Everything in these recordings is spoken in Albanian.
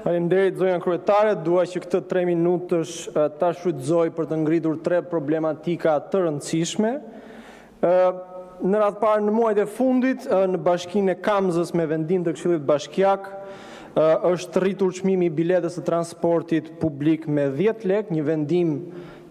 Faleminderit, zonja Kryetare! Dua që këtë 3-minutësh ta shfrytëzoj për të ngritur tri problematika të rëndësishme. Në radhë të parë, në muajt e fundit në Bashkinë e Kamzës, me vendim të këshillit bashkiak, është rritur çmimi i biletës së transportit publik me 10 lekë, një vendim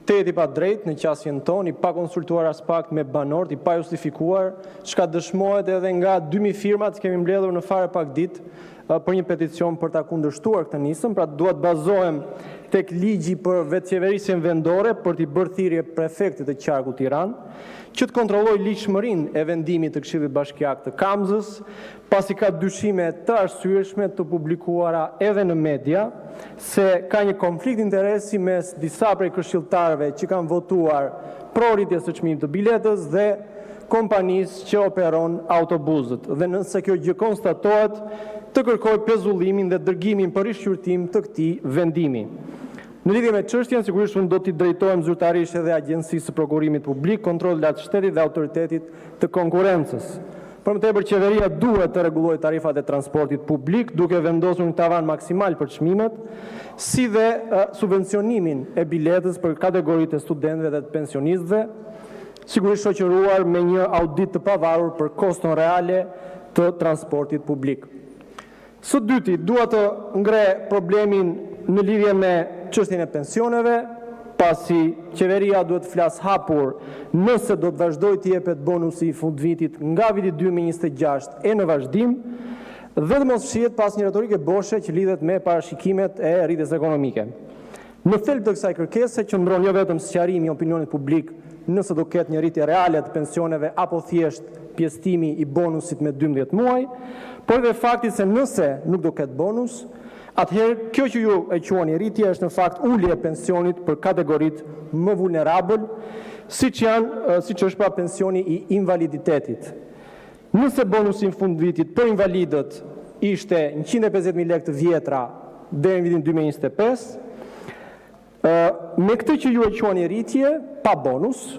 tejet i padrejtë në qasjen tonë, i pakonsultuar aspak me banorët, i pajustifikuar, çka dëshmohet edhe nga 2000 firmat që kemi mbledhur në fare pak ditë për një peticion për ta kundërshtuar këtë nismë. Pra, dua të bazohem te ligji “Për vetëqeverisjen vendore” për t'i bërë thirrje prefektit të qarkut Tiranë që të kontrollojë ligjshmërinë e vendimit të këshillit bashkiak të Kamzës, pasi ka dyshime të arsyeshme, të publikuara edhe në media, se ka një konflikt interesi mes disa prej këshilltarëve që kanë votuar pro rritjes së çmimit të biletës dhe kompanisë që operon autobusët. Dhe nëse kjo gjë konstatohet, të kërkojë pezullimin dhe dërgimin për rishqyrtim të këtij vendimi. Në lidhje me çështjen, sigurisht, unë do t'i drejtohem zyrtarisht edhe Agjencisë së Prokurimit Publik, Kontrollit të Lartë të Shtetit dhe Autoritetit të Konkurrencës. Për më tepër, qeveria duhet të rregullojë tarifat e transportit publik, duke vendosur një tavan maksimal për çmimet, si dhe subvencionimin e biletës për kategoritë e studentëve dhe të pensionistëve, sigurisht, shoqëruar me një audit të pavarur për koston reale të transportit publik. Së dyti, dua të ngre problemin në lidhje me çështjen e pensioneve, pasi qeveria duhet të flasë hapur nëse do të vazhdojë të jepet bonusi i fundvitit nga viti 2026 e në vazhdim dhe të mos fshihet pas një retorike boshe që lidhet me parashikimet e rritjes ekonomike. Në thelb të kësaj kërkese qëndron jo vetëm sqarimi i opinionit publik nëse do të ketë një rritje reale të pensioneve apo thjesht pjesëtimi i bonusit me 12 muaj, por edhe fakti se nëse nuk do të ketë bonus, atëherë kjo që ju e quani rritje, është në fakt ulje e pensionit për kategoritë më vulnerabël, siç është pra pensioni i invaliditetit. Nëse bonusi i fundvitit për invalidët ishte 150 mijë lekë të vjetër deri në vitin 2025, me këtë që ju e quani rritje, pa bonus,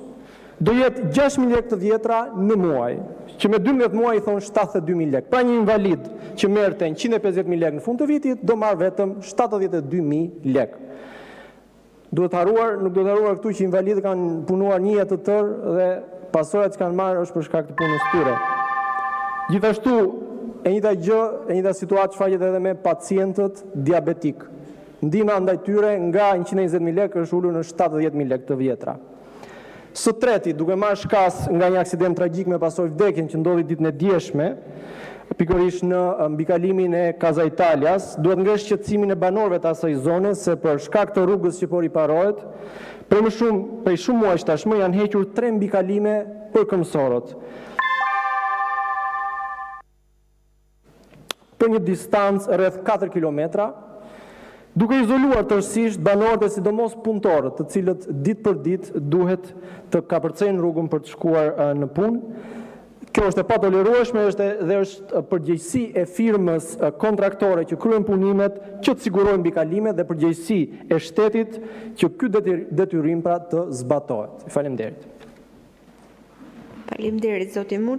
do të jetë 6 mijë lekë të vjetër në muaj, që me 12 muaj thonë 72 mijë lekë. Pra, një invalid që merrte 150 mijë lekë në fund të vitit, do të marrë vetëm 72 mijë lekë. Nuk duhet harruar këtu që invalidët kanë punuar një jetë të tërë dhe pasojat që kanë marrë janë për shkak të punës së tyre. Gjithashtu, e njëjta gjë, e njëjta situatë shfaqet edhe me pacientët diabetikë. Ndihma ndaj tyre nga 120 mijë lekë është ulur në 70 mijë lekë të vjetër. Së treti, duke marrë shkas nga një aksident tragjik me pasojë vdekjen, që ndodhi ditën e djeshme, pikërisht në mbikalimin e Casa Italia-s, dua të ngre shqetësimin e banorëve të asaj zone se, për shkak të rrugës që po riparohet, prej shumë muajsh tashmë janë hequr tri mbikalime për këmbësorët, për një distancë rreth 4 kilometra, duke izoluar tërësisht banorët dhe sidomos punëtorët, të cilët ditë për ditë duhet të kapërcejnë rrugën për të shkuar në punë. Kjo është e patolerueshme dhe është përgjegjësi e firmës kontraktore që kryen punimet që të sigurojë mbikalimet dhe përgjegjësi e shtetit që ky detyrim të zbatohet. Faleminderit! Faleminderit, zoti Muçi!